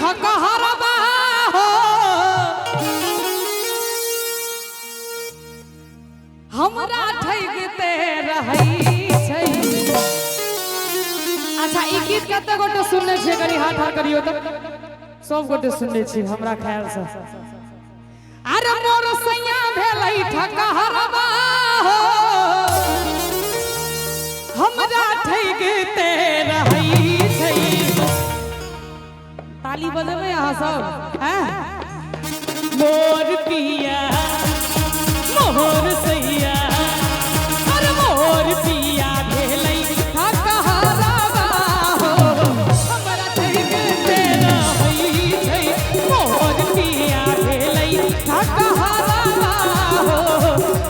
ठकहरबा हो, हमरा ठगिते रहै छै। अच्छा, ई गीत कते गोटे सुनने छियै? कनी हाथ हाथ करियौ तऽ। सब गोटे सुनने छी हमरा ख्याल से। अरे मोर सैया भेलै ठकहरबा हो, हमरा ठगिते रहै छै। ताली बजेबै अहाँ सब? हैं मोर पिया, मोर सैया, अरे मोर पिया भेलै ठकहरबा हो, हमरा ठगिते रहै छै। मोर पिया भेलै ठकहरबा हो,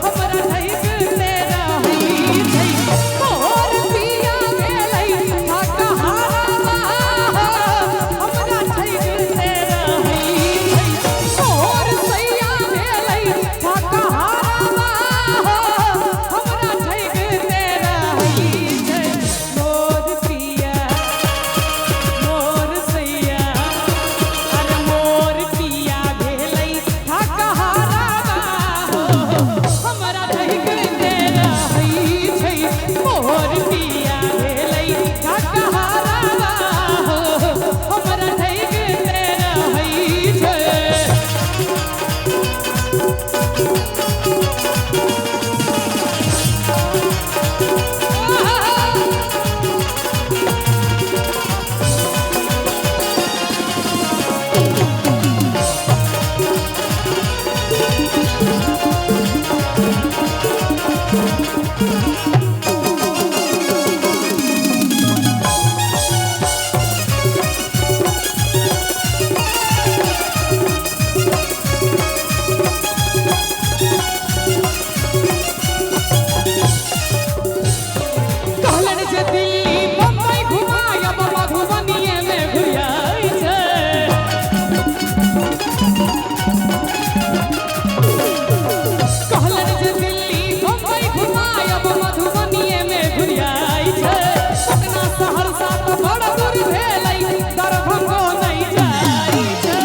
हमरा ठगिते रहै छै। मोर पिया भेलै ठकहरबा हो, हमरा ठगिते रहै छै। मोर सैया भेलै ठकहरबा हो, हमरा ठगिते रहै छै। मोर पिया, मोर सैया, अरे मोर पिया भेलै ठकहरबा हो, हमरा ठगिते रहै छै। मोर पिया भेलै ठकहरबा हो, हमरा ठगिते रहै छै। कहलनि जे दिल्ली बम्बई घुमायब, मधुबनीये में घुरियाइ छै। कहलनि जे दिल्ली बम्बई घुमायब, मधुबनीये में घुरियाइ छै। पटना सहरसा तऽ बड़ दूर भेलै, दरभंगो नहि जाइ छै।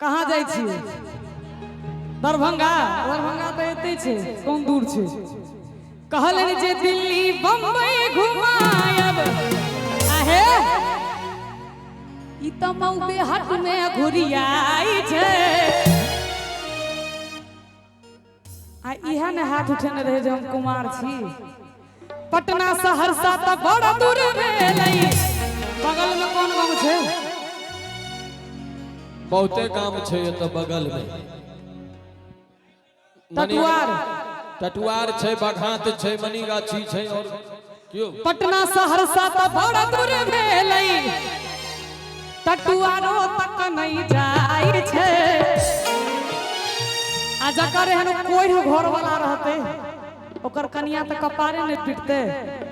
कहाँ जाइ छियै? दरभंगा? दरभंगा तऽ एते छै, कोन दूर छै? कहलनि जे दिल्ली बम्बई घुमायब, आहे ई तऽ मौबे हट में घुरियाइ छै। आ इएह ने हाथ उठेने रहै जे हम कुमार छी। पटना सहरसा तऽ बड़ दूर भेलै, बगल में कोन गाँव छै? बहुते गाम छै एतऽ बगल में। टटुआर। टटुआर छै, बघात छै, मनीगाछी छै और क्यों। पटना सहरसा तऽ बड़ दूर भेलै, टटुआरो तक नहि जाइ छै। आ जकर एहन कोढ़ि घर वाला रहतै, ओकर कनिया तऽ कपारे नहि पिटतै।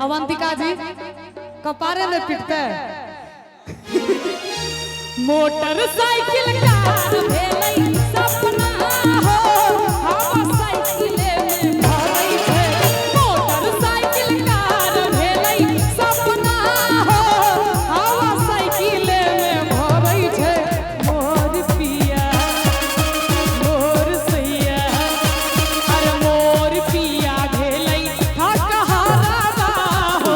अवंतिका जी, कपारे नहि पिटतै। मोटरसाइकिल कार भेलै सपना हो, हम साइकिले में भरै छै। मोटरसाइकिल कार भेलै सपना हो, हम साइकिले में भरै छै। मोर पिया, मोर सैया, अरे मोर पिया भेलै ठकहरबा हो,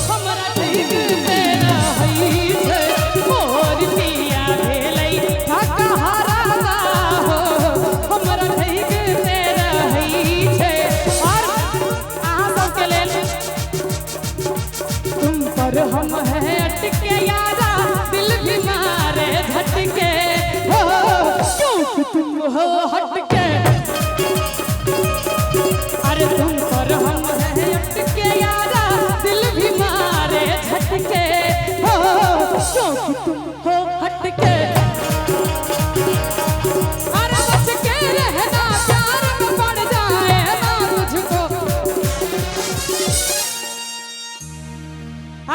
हमरा ठगिते रहै छै। मोर पिया भेलै ठकहरबा हो, हमरा ठगिते रहै छै। और अहाँ सबके लेल, तुम पर हम हैं अटके यारा, दिल भी मारे झटके हो, क्योंकि तुम हो हटके। अरे तुम पर हम हैं अटके यारा, दिल भी मारे झटके हो, क्योंकि तुम हो हटके। अरे बच के रहना, प्यार में पड़ जाए ना तुझको।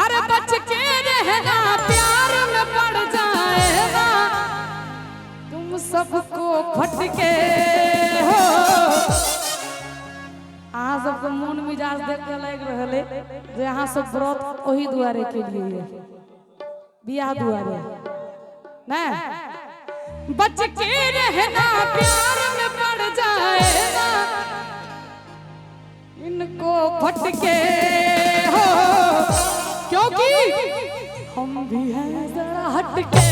अरे बच के रहना, प्यार में पड़ जाए ना तुम सबको खटके। जे अहाँ सब व्रत ओही दुआरे केलियै बियाह दुआरे नहीं। बच के रहना प्यार में पड़ जाए ना इनको फटके हो, क्योंकि हम भी हैं जरा हटके,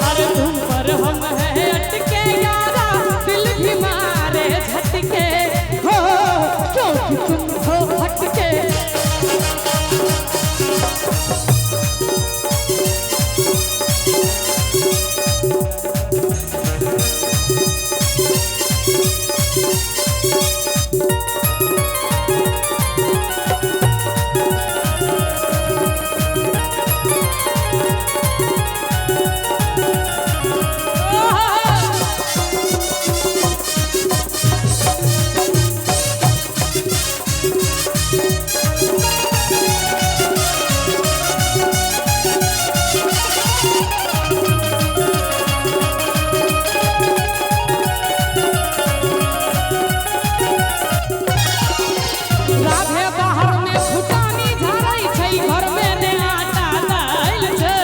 अरे तुम पर हम हैं अटके यारा, दिल भी मारे झटके हो, क्योंकि तुम हो हटके। राधे बाहर में फुटानी झाड़ै छै, घर में ने आटा दालि छै।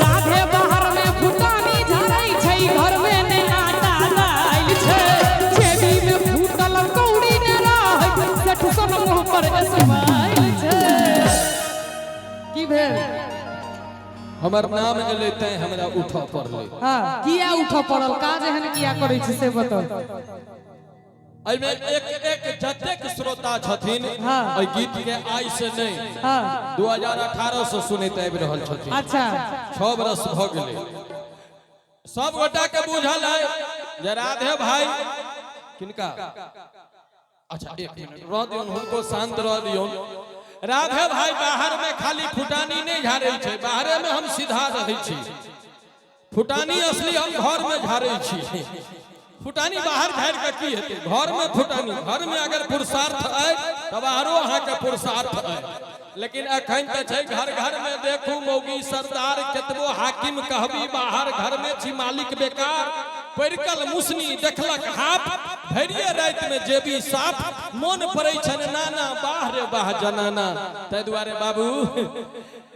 राधे बाहर में फुटानी झाड़ै छै, घर में ने आटा दालि छै। जेबी में फूटल कौड़ी ने रहै, सेठ सन मुँह पर स्माइल छै। की भेल? हमर नाम एलै तैं हमरा उठऽ पड़लै। हाँ, किया उठऽ पड़ल? काज एहन किया करै छी से बताउ। एहिमे एक एक जतेक श्रोता छथिन हाँ। एहि गीत के आइ से नहि, हाँ। 2018 से सुनैत आबि रहल छथिन। अच्छा, 6 बरस भऽ गेलै। सब गोटा के बुझल है जे राधे भाई किनका। अच्छा एक मिनट रह दियौन, हुनको शांत रह दियौन। राधे भाई बाहर में खाली फुटानी नहीं झाड़ै छै, बाहरे में हम सीधा रहै छी। फुटानी असली हम घर में झाड़ै छी। फुटानी बाहर झाड़ि कऽ की हेतै? घर में फुटानी, घर में अगर पुरुषार्थ अइ तऽ बाहरो अहाँके पुरुषार्थ अइ। लेकिन अखन तऽ छै घर घर में देखू मौगी सरदार केतबो हाकिम कहबी, बाहर घर में छी मालिक बेकार। परिकल मुसनी देखलक हाफ, भरिये राति में जेबी साफ, मोन पड़ै छनि नाना बाह रे बाह जनाना। ताहि दुआरे बाबू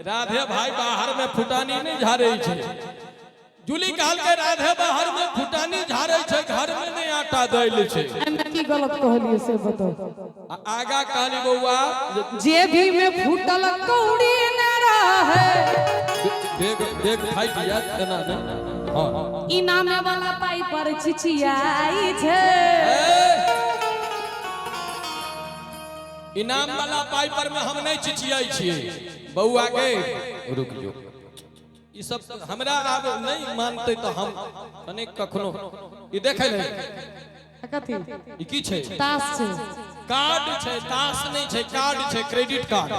राधे भाई बाहर में फुटानी नहि झाड़ै छै। जूली कहलकै राधे बाहर में फुटानी झाड़ै छै, घर में नहि आटा दैल छै। एहिमे की गलत कहलियै से बताउ। आ आगा कहली बौआ जेबी में फूटल कौड़ी ने रहै, देख देख फाटि जायत एना नहि। हाँ, इनामे वाला पाई पर छिछियाई छै। इनाम वाला पाई पर में हम नहीं चिचियाई छियै बौआ के। रुक जो, ई सब हमरा आब नहीं मानते तो हम कने कखनो ई देखै ले। कथी? ई की छै? ताश छै। कार्ड छै, ताश नहीं छै, कार्ड छै, क्रेडिट कार्ड।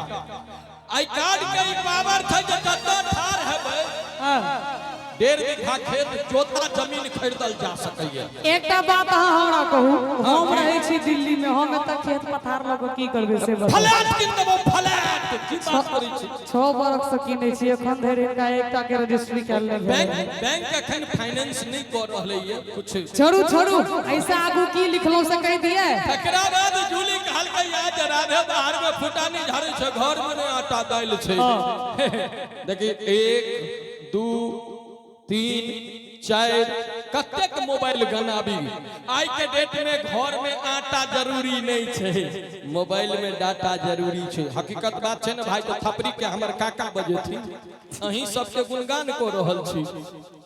आई कार्ड के ई पावर छै जे जतऽ ठाढ़ हेबै हाँ। 1.5 बीघा खेत जोता जमीन खरीदल जा सकैए। एकटा बात अहाँ हमरा कहू, हम रहै छी दिल्ली में, हम एतऽ खेत पथार लऽ कऽ की करबै से बताउ। फ्लैट कीन देबो, फ्लैट। की बात करै छी? 6 बरख से कीनै छी, एखन धरि हिनका एकटा के रजिस्ट्री कयल नहि भेल। बैंक बैंक अखन फाइनेंस नहीं कर रहलै ये कुछ। छोड़ू छोड़ू, ऐसे आगू की लिखलहुँ से कहि दिए। तकरा बाद जूली कहलकै या जे राधे बाहर में फुटानी झाड़ै छै, घर में नहि आटा दालि छै। देखी 1 2 3 4 कतेक मोबाइल गनाबी। आइ के डेट में घर में आटा जरूरी नहीं छै, मोबाइल में डाटा जरूरी छै। हकीकत बात छै ने भाई। तो थपड़ी के हमर काका बजेथिन, अहीं सबके गुणगान कऽ रहल छी,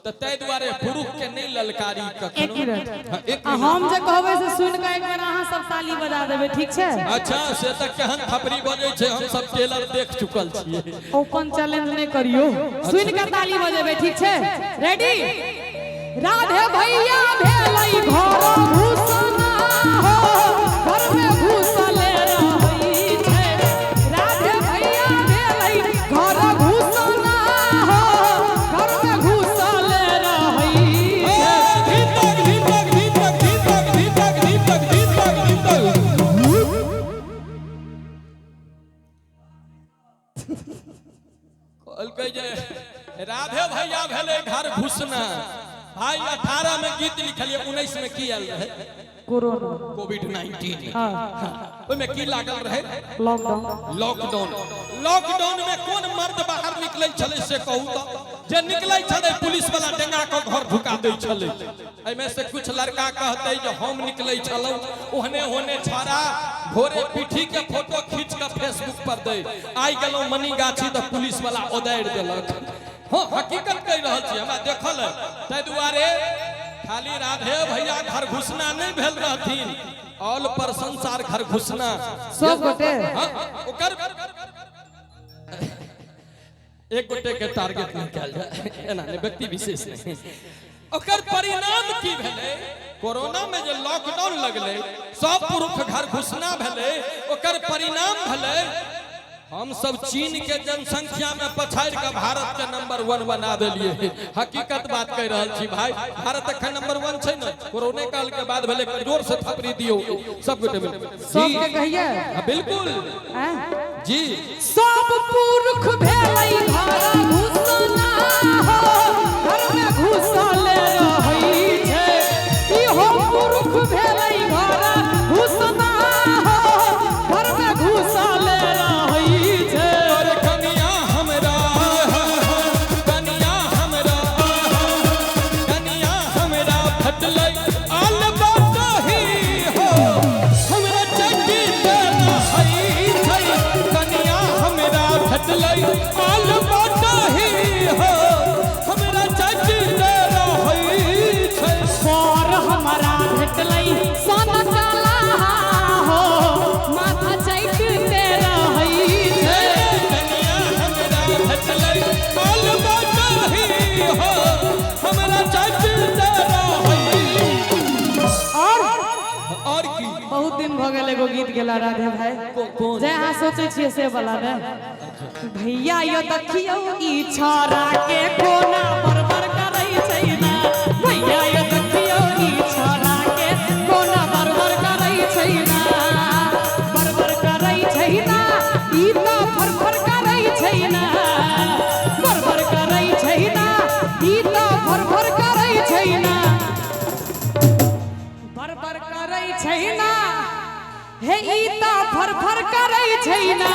तऽ ताहि दुआरे पुरुष के नहीं ललकारी कखनो। एक मिनट। हाँ, एक आ मिनट। हम जे कहबै से सुनि कऽ एक बेर अहाँ सब ताली बजा देबै, ठीक छै? अच्छा से तऽ केहन थपड़ी बजै छै हम सब टेलर देख चुकल छियै। ओपन चैलेंज नहि करियौ, सुनि कऽ ताली बजेबै, ठीक छै? रेडी? राधे भैया भेलै घर घुसना हो, घर में घुसले रहै छै। राधे भैया भेलै घर घुसना हो, घर में घुसले रहै छै। धीपक धीपक धीपक धीपक धीपक धीपक धीपक धीपक। कहलकै जे राधे भैया भेलै घर घुसना, भाई 18 में गीत लिखलिए, 19 में की आयल रहे? कोरोना। कोविड-19। हाँ। ओहिमे की लागल रहे? लॉकडाउन। लॉकडाउन। लॉकडाउन में कोन मर्द बाहर निकलै छलै से कहू त? जे निकलै छलै पुलिस वाला डेंगा के घर ढुका दै छलै। एहिमे से कुछ लड़का कहते जे हम निकलै छलहुँ, ओहने ओहने छाड़ा भोरे पीठी के फोटो खींच के फेसबुक पर दै। आइ गेलहुँ मनीगाछी तऽ पुलिस वाला ओदारि देलक। हाँ, हकीकत कहि रहल छी, हमरा देखल है। ताहि दुआरे खाली राधे भैया घर घुसना नहीं भेल रहथिन, ऑल पर संसार घर घुसना। सब गोटे। हाँ, ओकर एक गोटे के टारगेट नहीं कयल जाय, एना नहीं, व्यक्ति विशेष नहीं। ओकर परिणाम की भेलै? कोरोना में जे लॉकडाउन लगलै, सब पुरुष घर घुसना भेलै, ओकर परिणाम भेलै हम सब चीन के जनसंख्या में पछाड़ि के भारत के नंबर 1 बना देलिए। हकीकत बात कह रहल छी भाई, भारत अखन नंबर 1 छै ने। कोरोने काल के बाद भेलै। जोर से थपड़ी दियौ सब गोटे मिल। सबके कहिए। हाँ, बिल्कुल। हैं? जी। सब पुरुष भेलै घर घुसना हो, घर में घुसल रहै छै। इहो पुरुष भेलै घर घुसना हो, घर में घुसल रहै छै। अरे कनिया हमरा, कनिया हमरा, कनिया हमरा फटलै आल बाटही हो, हमरा चटी रहै छै। कनिया हमरा फटलै आल बाटही हो, हमरा चटी रहै छै। पर हमरा भेटलै सन काला हो, माथा चैटते रहै छै। कनिया हमरा फटलै आल बाटही हो, हमरा चटी रहै। और और की? बहुत दिन भऽ गेल एगो गीत गेला राधे भाई। कोन? जे अहाँ सोचै छियै से वाला ने। भैया यो देखियौ ई छौड़ा के कोना बरबर करै छै ना। भैया यो देखियौ ई छौड़ा के कोना बरबर करै छै ना। बरबर करै छै ना, ई तऽ फरफर करै छै ना। बरबर करै छै ना, ई तऽ फरफर करै छै ना। बरबर करै छै ना, हे ई तऽ फरफर करै छै ना।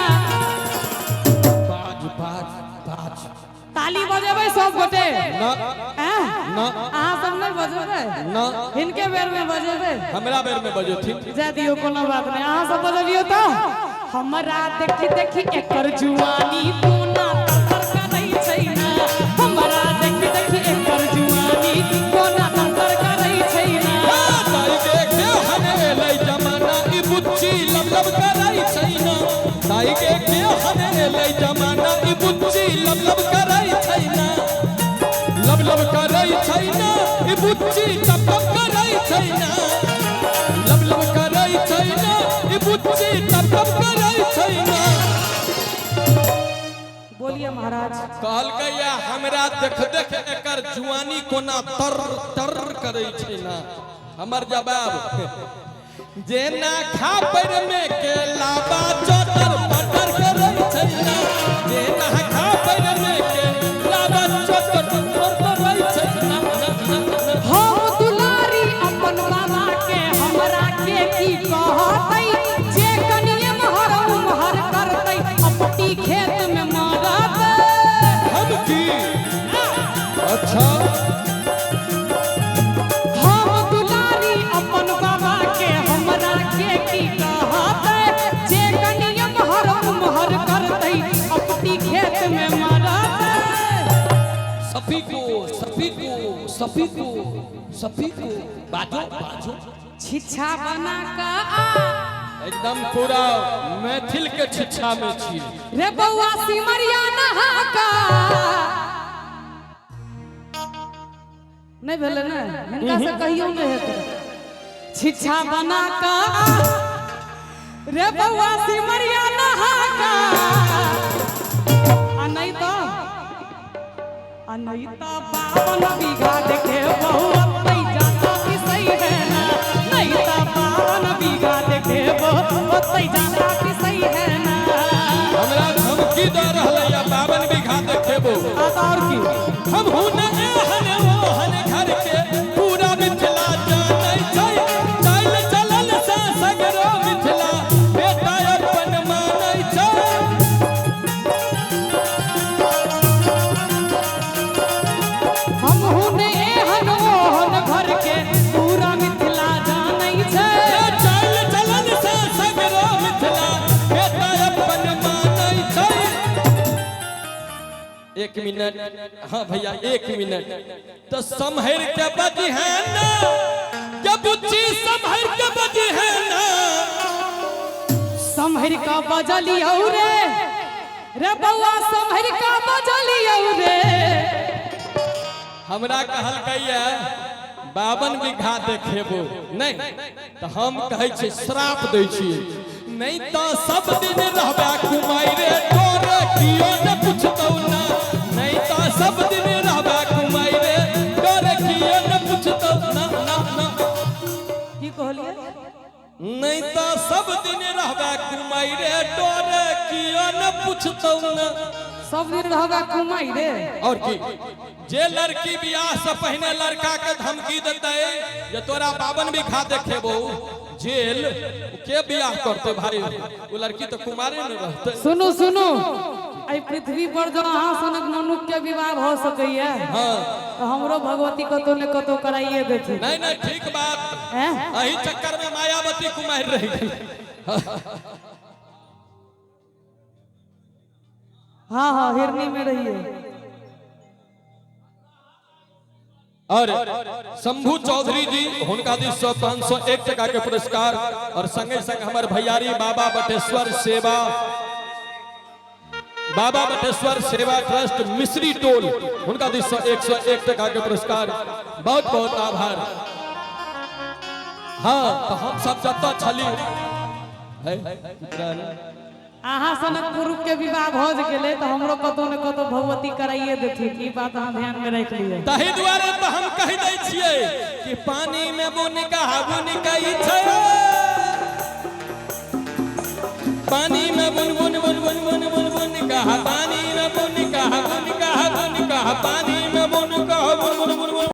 बाज बाज बाज। ताली बजेबै सब गोटे? ना। ऐं? ना। अहाँ सब नहि बजेबै? ना। हिनके बेर में बजेबै? हमरा बेर में बजेथिन। जाय दियौ, कोनो बात नहि, अहाँ सब बजबियौ तऽ। हमरा देखी देखी एकर जुआनी कोना तर करै छै ना। हमरा देखी देखी एकर जुआनी कोना तर करै छै ना। ताई के केहन एलै जमाना, ई बुच्ची लब लब करै छै ना। ताई के केहन एलै जमाना, ई बुच्ची लब लब करै छै ना। लब लब करै छै ना, ई बुच्ची टप टप करै छै ना। लब लब करै छै ना, ई बुच्ची टप टप करै छै ना। बोलिए महाराज। कहलकै या हमरा देख देख एकर जुआनी कोना तर तर करै छै ना। हमर जवाब, जेना खापड़ में के लाबा चटर पटर करै छै ना। जेना खापड़ में के लाबा चटर पटर करै छै ना। ना, ना, ना। हम दुलारी अपन बाबा के, हमरा के की कहतै? जे कनिए महर उमहर करतै, अपटी खेत में मरतै। हम की? अच्छा। हम दुलारी अपन बाबा के, हमरा के की कहतै? जे कनिए महर उमहर करतै, अपटी खेत में मरतै। सफीको सफीको सफीको सफीको, बाजो बाजो। छिछा बना कऽ आ। एकदम पूरा मैथिल के शिक्षा में छी। रे बौआ सिमरिया नहा कऽ। नहि भेलै ने? हिनका से कहियो नहि हेतै। छिछा बना कऽ आ रे बौआ सिमरिया नहा कऽ, आ नहि तऽ, आ नहीं तऽ 52 बीघा देखे बहु ओतै जाता पिसै है ना। नहीं तऽ 52 बीघा देखे बहु ओतै जाता पिसै है ना। हमरा धमकी दऽ रहलै या 52 बीघा देखेबो। आ तऽ और की? हम हुन एहन ओहन घर के एक मिनट, हाँ भैया एक मिनट। तो सम्हर के बजी है ना, के बुच्ची सम्हर के बजी है ना, सम्हर का बजलियौ रे, रे बौआ सम्हर का बजलियौ रे। हमरा कहलकैया 52 बीघा देखेबो नहीं, तो हम कहै छी श्राप दै छियै, नहीं तो सब दिन रहबे कुमारि रे, तोरे कियो ने पुछतौ ना, नहीं तो सब दिन रहबे कुमारि रे, तोरे कियो ने पुछतौ ना ना ना। की कहलियै? नहीं तो सब दिन रहबे कुमारि रे, तोरे कियो ने पुछतौ ना, सब दिन रहबे कुमारि रे। और की जे लड़की बियाह से पहिने लड़का के धमकी देते जे तोरा 52 बीघा देखेबो, जेल के बियाह करते भाई, वो लड़की तो कुमारे न रहते। सुनू सुनू, एहि पृथ्वी पर जो अहाँ सनक मनुष्य के विवाह भ सकैया, हाँ, तो हमरो भगवती कतौ ने कतौ कराइए देथिन। नहीं नहीं ठीक बात, एही चक्कर में मायावती कुमार रह गई। हाँ हाँ, हिरनी में रहिए। और शंभू चौधरी जी हुनका दिस से 501 टका के पुरस्कार, और संगे संग हमर भैयारी बाबा बटेश्वर सेवा, बाबा बटेश्वर सेवा ट्रस्ट मिश्री टोल, हुनका दिस से 101 टका के पुरस्कार। बहुत बहुत आभार। हाँ तो हम सब जतऽ छली है, अहाँ सनक पुरुष के विवाह भ गेलै तो हमरो कतौ ने कतौ भगवती कराइए देथिन, ई बात अहाँ ध्यान में राखि लिअ। ताहि दुआरे तो हम कहि दै छियै कि पानी में बुनिका बुनिका छै, पानी में बुन बुन